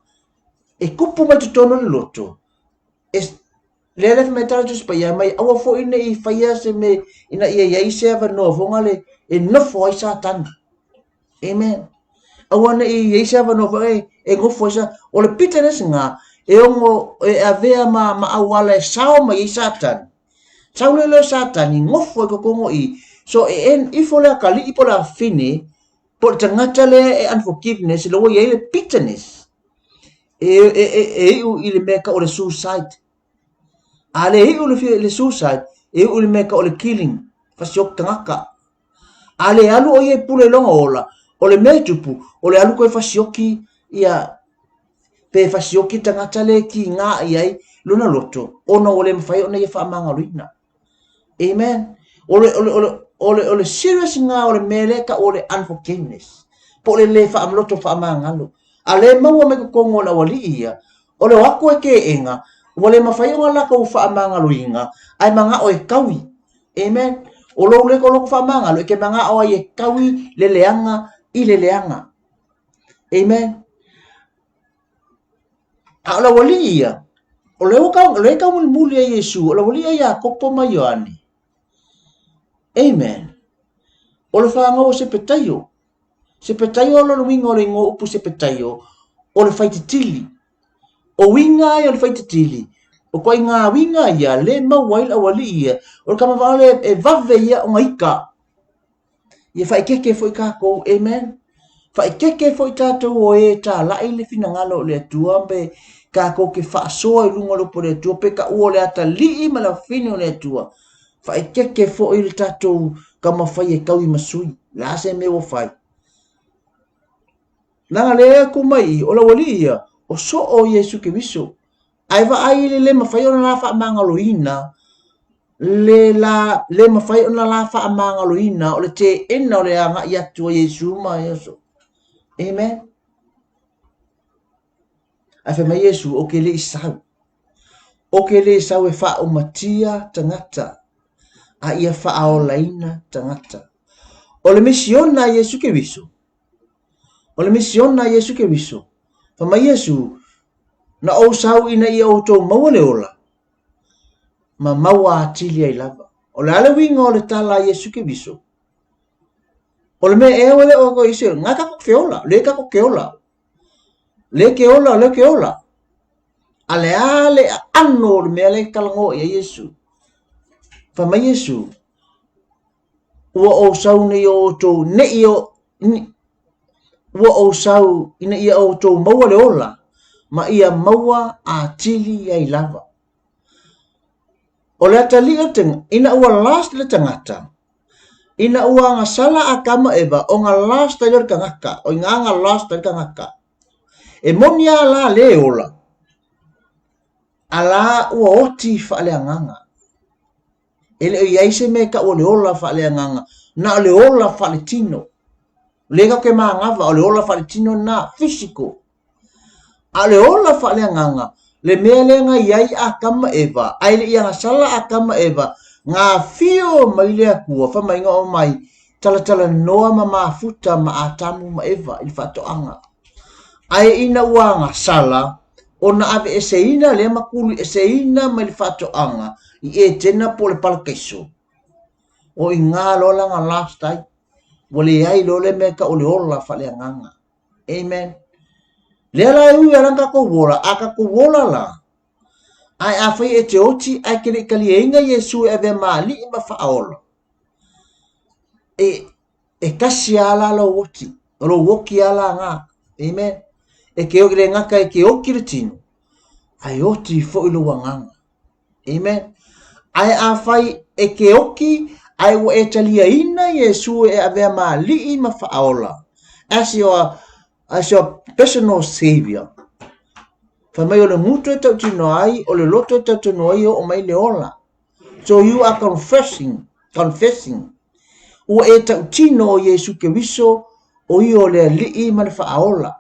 e tupu mai totonu o le loto, e, lea le fai mai tala Tusi Paia mai, aua foi ne i faia se mea ina ia i ai se avanoa foga le e nofo ai Satani. Amen. Aua ne i i ai se avanoa foi e nofo ai sa. O le bitterness lena, e ono e avea ma, ma auala e sao mai ai Satani. Sau lea lea o Satani, nofo ai totonu i i. So e en ifo le atalii po o le afafine, po o le tagata lea e unforgiveness, lea ua i ai le bitterness. E, e, e, e iu i le mea e tau o le suicide. A le iu le, le suicide, e iu i le mea e tau o le killing, fasioki tagata. A le alu o ia i pule i lona ola, o le mea e tupu, o le alu koe fasioki ia pe fasioki tagata le kiga i ai lona loto, ona ua le mafai ona ia faamagaloina. Amen. O le, o le, o le, o le, o le serious nga o le mea lea tau o le unforgiveness. Po o le le faamloto faamagalo. A le maua mai totonu o le aualii ia, o le o atu e keena, ua le mafai ona latou faamagaloina, ae manao e taui. Amen. O lou le loto faamagalo, e te manao ai e taui le leaga i le leaga. Amen. A o le aualii ia, o lea ua tau, o lea e taumulimuli ai Iesu, o le aualii ia Iakopo ma Ioane. Amen. O le fanau o Sepetaio. Sepetaio o le uiga o le igoa upu Sepetaio, o le faitetili. O uiga ai o le faitetili, o ituaiga uiga ia le maua ai le aualii ia, o le tama lea e vave ia ona ika. Ia faaeteete foi tatou, amen. Faaeteete foi tatou o e talai le finagalo o le Atua pe tatou te faasoa i luga o le upu o le Atua pe taua o le atalii ma le afafine o le Atua. Faaeteete foi le tatou taumafai e tauimasui. O le a se mea ua fai? Leaga lea e tu mai i, o le aualii ia, o soo Iesu Keriso. Ae vaai i le le mafai ona la faamagaloina, le la, le mafai ona la faamagaloina o le teena o le agai atu a Iesu ma e oso. Amen. Ae fai mai Iesu, ou te le i sau. Ou te le sau e faaumatia tagata, a ia faaolaina tagata. O le misiona a Iesu Keriso, O le misiona a Iesu Keriso, fai mai Iesu, Na ou sau ina ia outou maua le ola, ma maua atili ai lava. O le a le uiga o le tala a Iesu Keriso? O le mea ea ua le o ko ise, nga kako ke ola, le kako ke ola. Le ke ola, le ke ola. A le a le aano o le mea le talanoa i ai Iesu. Fai mai Iesu, Ua ou sau nei o outou nei o, ua ou sau ina ia outou maua le ola, ma ia maua atili ai lava. O le atalii o te, ina ua last le tagata, ina ua agasala Atama ma Eva, ona last ai lea o le tagata, o i ina na last ai le tagata. E moni lava la le ola, a la ua oti faaleagaga. E le o i ai se mea e tau o le ola faaleagaga, na o le ola faaletino. O lea tatou te manava, o le ola faaletino lena, physical. A o le ola faaleagaga, le mea lea na i ai Atama ma Eva, ae le i agasala Atama ma Eva, na afio mai le Atua, fai mai na omai, talatalanoa ma mafuta ma Atamu ma Eva i le faatoaga. Ae ina ua agasala, ona aveeseina lea ma tuluieseina mai le faatoaga i Etena po o le Parakaiso. O i ina loa lana last ai, ua leai loa le mea e tau o le ola faaleagaga. Amen. Lea la e ui ala tatou ola, a tatou ola la, ae afai e te oti ae te le i taliaina Iesu e avea ma alii ma faaola, e, e tasi lava la lou oti, o lou oti lava la na. Amen. E ke le gata e ke oti le tino, ae oti foi lou agaga. Amen. Ae afai e ke oti, ae ua e taliaina Iesu e avea ma alii ma faaola. as your, as your personal savior. Fai mai o le gutu e tautino ai, o le loto e tautino ai e oo mai le ola. So you are confessing, confessing. Ua e tautino o Iesu Keriso o ia o le Alii ma le Faaola.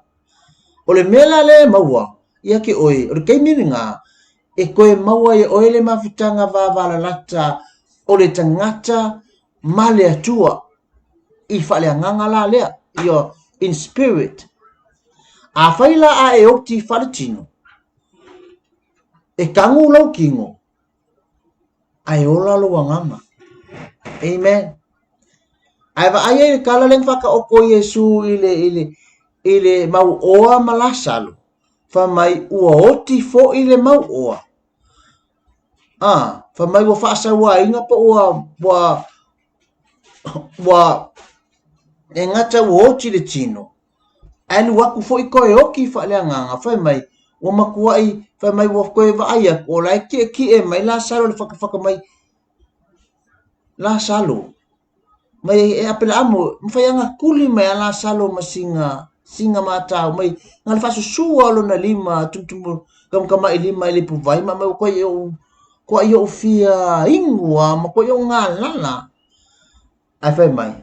O le mea la lea e maua ia ke oe, o le taimi lena, e toe maua e oe le mafutaga vavalalata o le tagata ma le Atua i faaleagaga la lea, your in spirit. Afai la a e oti faaletino, e kagu lou kino, ae ola lou agaga. Amen. Ae vaai ai le tala lea na faataoto o Iesu i le, i le, i le mauoa ma Lasalo, fai mai ua oti foi le mauoa. A, fai mai ua faasauaina po ua, ua, ua, e gata ua oti le tino, ae alu atu foi toe oti faaleagaga, fai mai ua matuai, fai mai ua toe vaai atu o la e tietie mai Lasalo i le fatafata mai, Lasalo, mai e Apelaamo, mafai lava ona tuli mai a Lasalo ma sina, sina matau mai, na o le faasusua o lona lima tumutumu tamatamailima i le ipuvai ma aumai ua toe toai ou fia inu lava ma toai ou galala. Ae fai mai,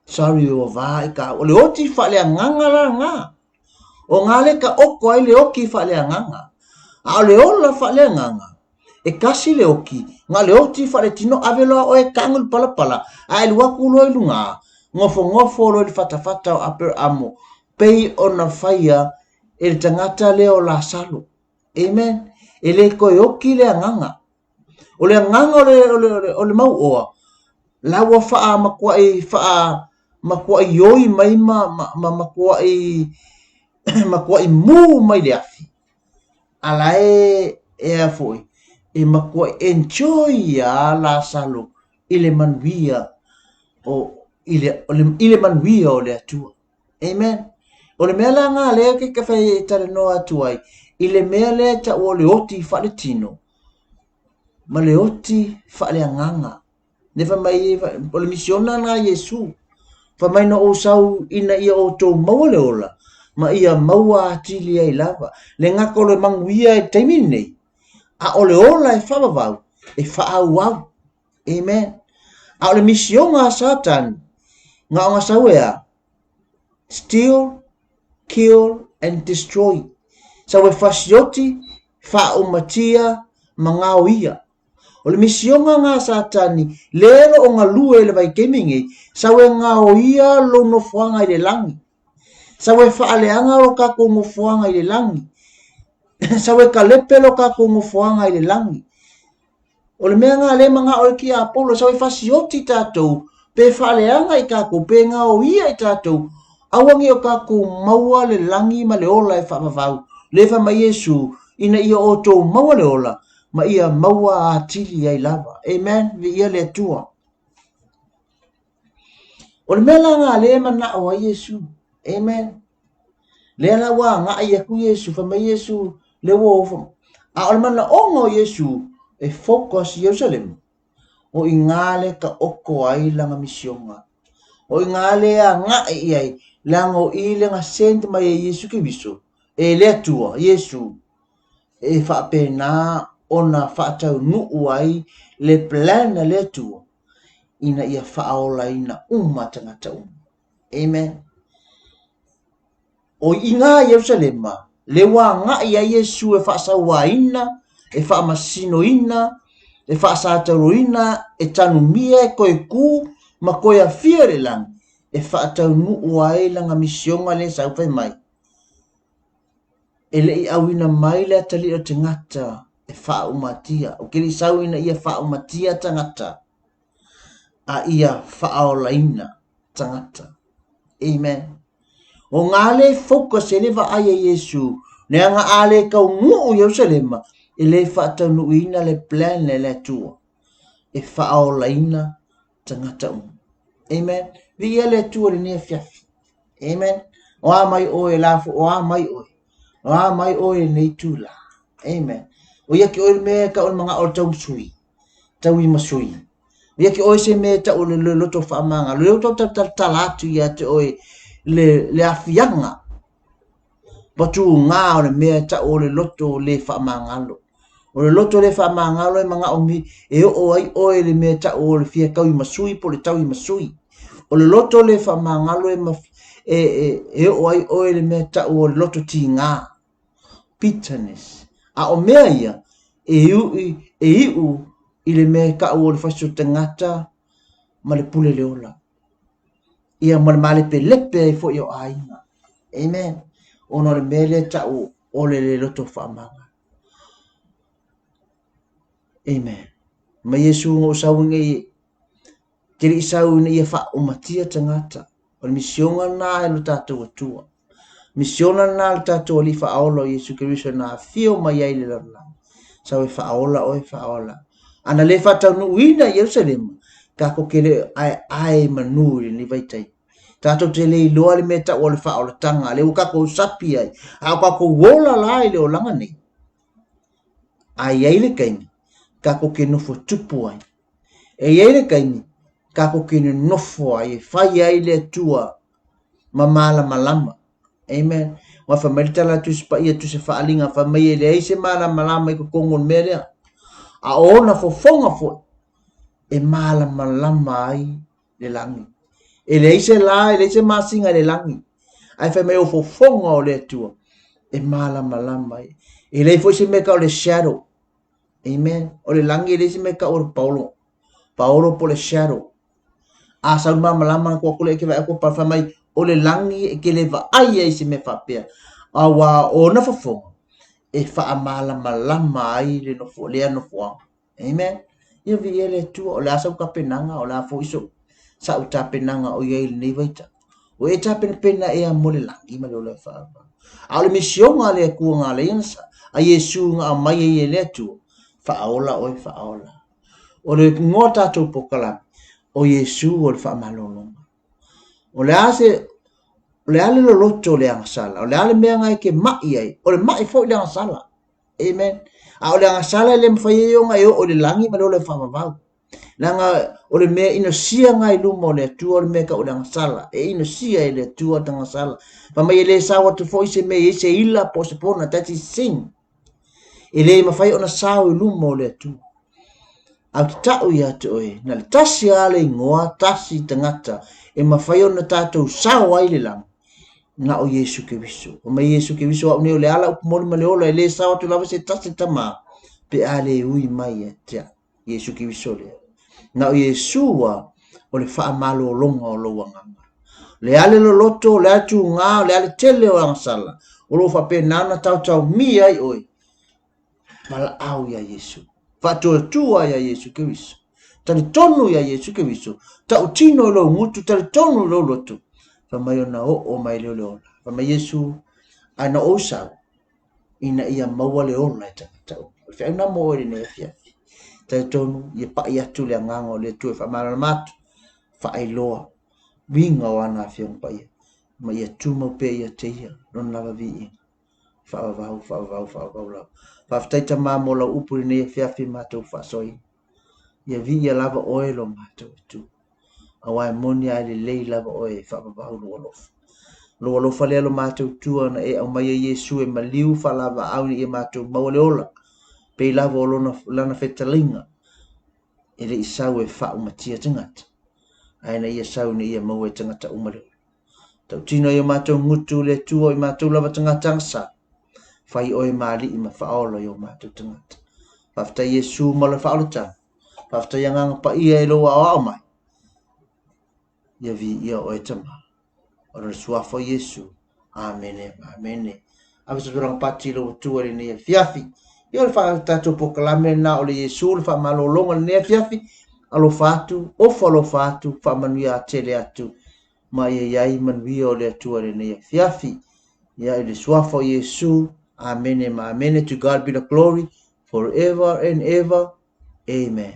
sorry ua va i ka, o le oti faaleagaga la lena. O ngā le ka oko ai le oki faaleagaga. A o le ola faaleagaga, e kasi le oki, nga le oti faaletino ave loa oe kagu i le palapala, a e alu atu loa i luga, nofonofo loa i le fatafata o Aperaamo, pei ona faia e le tagata lea o Lasalo. Amen. E le toe oki le agaga. O le agaga o le, o le, o le, o le mauoa, la ua faamatuai, faamatuai oi mai ma, ma, ma matuai, matuai mū mai le afi. A la e, e a foi, e matuai enjoy a Lasalo i le manuia o, i le, o le, i le manuia o le Atua. Amen. O le mea la ngā lea ke ka whai e talanoa atu ai, i le mea lea ta o le oti whaletino, ma le oti whaleagaga. Ne wha mai, o le misiona ngā Iesu, wha mai na o sau ina ia o tō maua le ola, ma ia maua atili ai lava. Le ngako le manguia e taimi nei, a o le ola e whavavau, e whaauau. Amen. A o le misioga a Satani, na ona sau e a? Steal, kill and destroy. Sau e fasioti, faaumatia, ma gaoia. O le misioga nga a Satani, le lo o galue i le vaitaimi nei, sau e gaoia lou nofoaga i le lagi. Sau e faaleaga lo tatou nofoaga i le lagi. Sau e kalepe lo tatou nofoaga i le lagi. O le mea lena lea e manao ai le tiapolo, sau e fasioti tatou, pe faaleaga i tatou, pe gaoia i tatou, aua ne i o tatou maua le lagi ma le ola e faavavau. Lea fai mai Iesu, ina ia outou maua le ola, ma ia maua atili ai lava. Amen. Viia le Atua. O le mea la lena lea e manao ai Iesu. Amen. Lea la ua agai atu Iesu, fai mai Iesu, lea ua ofo. A o le manaoga o Iesu e focus i Ierusalema, o i ngā le taoto ai lana misioga. O i ngā le agai i ai, leaga o i le na send mai e Iesu Keriso, e le Atua, Iesu, e faapena ona faataunuu ai le plan a le Atua ina ia faaolaina uma tagata uma. Amen. O i ngā Ierusalema, le ua agai ai Iesu e faasauaina, e faamasinoina, e faasatauroina, e tanumia, e toe kū, ma toe awhia le lagi, e faataunuu ai lana misioga lea sa fai mai. E le i auina mai le atalii o te gata e faaumatia. O ke le i sau ina ia faaumatia tagata, a ia faaolaina tagata. Amen. O ngā le focus e le vaai e Iesu, leaga a le taunuu Ierusalema, e le faataunuuina le plan le le Atua e faaolaina tagata uma. Amen. Viia le Atua i lenei afiafi. Amen. O a mai oe la fo, o a mai oe. O a mai oe i lenei tula. Amen. O ia ke oe le mea e tau o le manaʻo o le tau sui. Tau i ma sui. O ia ke oe se mea e tau o le loto faamagalo. Lea ua tau talatala atu ia te oe. le, le aafiaga patuga o le mea e tau o le loto le faamagalo. O le loto le faamagalo e manaomia e oo ai oe i le mea e tau o le fia tauimasui po o le tauimasui. O le loto le faamagalo e, e, e, e oo ai oe i le mea e tau o le loto tiga, bitterness. A o mea ia, e iu, e iu i le mea e tau o le fasiotagata ma le pule le ola. Ia ma le malepelepe ai foi o aiga. Amen. Ona o le mea lea e tau o le le loto faamagalo. Amen. Ma Iesu na ou sau ina ia, te le i sau ina ia faaumatia tagata. O le misiona lena e lo tatou Atua. Misiona lena a le tatou Alii Faaola o Iesu Keriso na afio mai ai i le lalolagi. Sau e faaola oe, faaola. A na le faataunuuina i Ierusalema, tatou te le aeae i manu i lenei vaitaimi. Tatou te le iloa le mea tau o le faaolataga, lea ua tatou sapi ai, a o tatou ola la i le olaga nei. A i ai le taimi, tatou te nofo tupu ai. E i ai le taimi, tatou te nonofo ai e fai ai le Atua ma malamalama. Amen. Ua fai mai le tala a Tusi Paia, Tusi Faaaliga, fai mai e leai se malamalama i totonu o le mea lea. A o ona fofoga foi, e malamalama ai le lagi. E leai se la, e leai se masina i le lagi. Ae fai mai o fofoga o le Atua, e malamalama ai. E leai foi se mea tau o le shadow. Amen. O le lagi e leai se mea tau o le paolo. Paolo po o le shadow. A sau le malamalama na tuu atu lea e te vaai atu pa fai mai o le lagi e te le vaai ai i se mea faapea. Aua o ona fofoga e faamalamalama ai le nofo, lea nofoaga. Amen. Ia viia le Atua, o le a sau tapenaga, o le a foi so, sa'u tapenaga o i ai i lenei vaitau. Ua e tapenapena ea mo le lagi ma le ola e faavavau. A o le misiona a le Atua na ala ai ona sa, a Iesu na aumai ai e le Atua, faaola oe, faaola. O le igoa o tatou polokalame, o Iesu o le faamalologa. O le a se, o le a le loloto o le agasala, o le a le mea na e te mai ai, o le mai foi le agasala. Amen. A o le agasala e le mafai ai ona e oo i le lagi ma le ola e faavavau. Leaga o le mea inosia na i luma o le Atua o le mea tau o le agasala. E inosia e le Atua le agasala. Fai mai e le sao atu foi se mea e i ai se ila po o se pona, that is sin. E le mafai ona sao i luma o le Atua. A ou te tau ia te oe, na le tasi lava le igoa, tasi tagata e mafai ona tatou sao ai le lagi, na o Iesu Keriso. Fai mai Iesu Keriso, au nei o le ala, upu moni ma le ola, e le sao atu lava se tasi tama, pe a le ui mai ia te au. Iesu Keriso lea. Na o Iesu a o le faamalologa o lou agaga. O le a le loloto, o le a le tuga, o le a le tele o agasala, o lo o faapena ona taotaomia ai oe, valaau iā Iesu. Faatuatua iā Iesu Keriso. Talitonu iā Iesu Keriso. Tautino i lou gutu, talitonu i lou loto. Fai mai ona oo mai lea o le ola. Fai mai Iesu, ae na ou sau, ina ia maua le ola e tagata uma. O le feau lena mo oe i lenei afiafi. Talitonu, ia pai atu le agaga o le Atua e faamalamalama atu, faailoa uiga o ana Afioga Paia, ma ia tumau pea ia te ia lona lava viiga. Faavavau, faavavau, faavavau lava. Faafetai Tama mo lau upu i lenei afiafi matou faasoaina. Ia viia lava oe lo matou Atua. Aua e moni a e lelei lava oe e faavavau lou alofa. Lou alofa lea lo matou Atua na e aumaia Iesu e maliu faalavaau ina ia matou maua le ola, pei lava o lona, lana fetalaiga e le i sau e faaumatia tagata, ae na ia sau ina ia maua e tagata uma le ola. Tautino ai o matou gutu le Atua o i matou lava tagata agasala. Fai oe ma alii ma faaola i o matou tagata. Faafetai Iesu ma le faaolataga. Faafetai Agaga Paia i lou aoao mai. Ia viia oe Tama. Ona o le suafa o Iesu. Amene, amene. Ave se tulaga pati i lou Atua i lenei afiafi. Ia o le faa tatou polokalame lena o le Iesu le faamalologa i lenei afiafi. Alofa atu, ofa alofa atu, faamanuia tele atu. Ma ia i ai manuia o le Atua i lenei afiafi. Ia i le suafa o Iesu. Amene ma amene. To God be the glory forever and ever. Amen.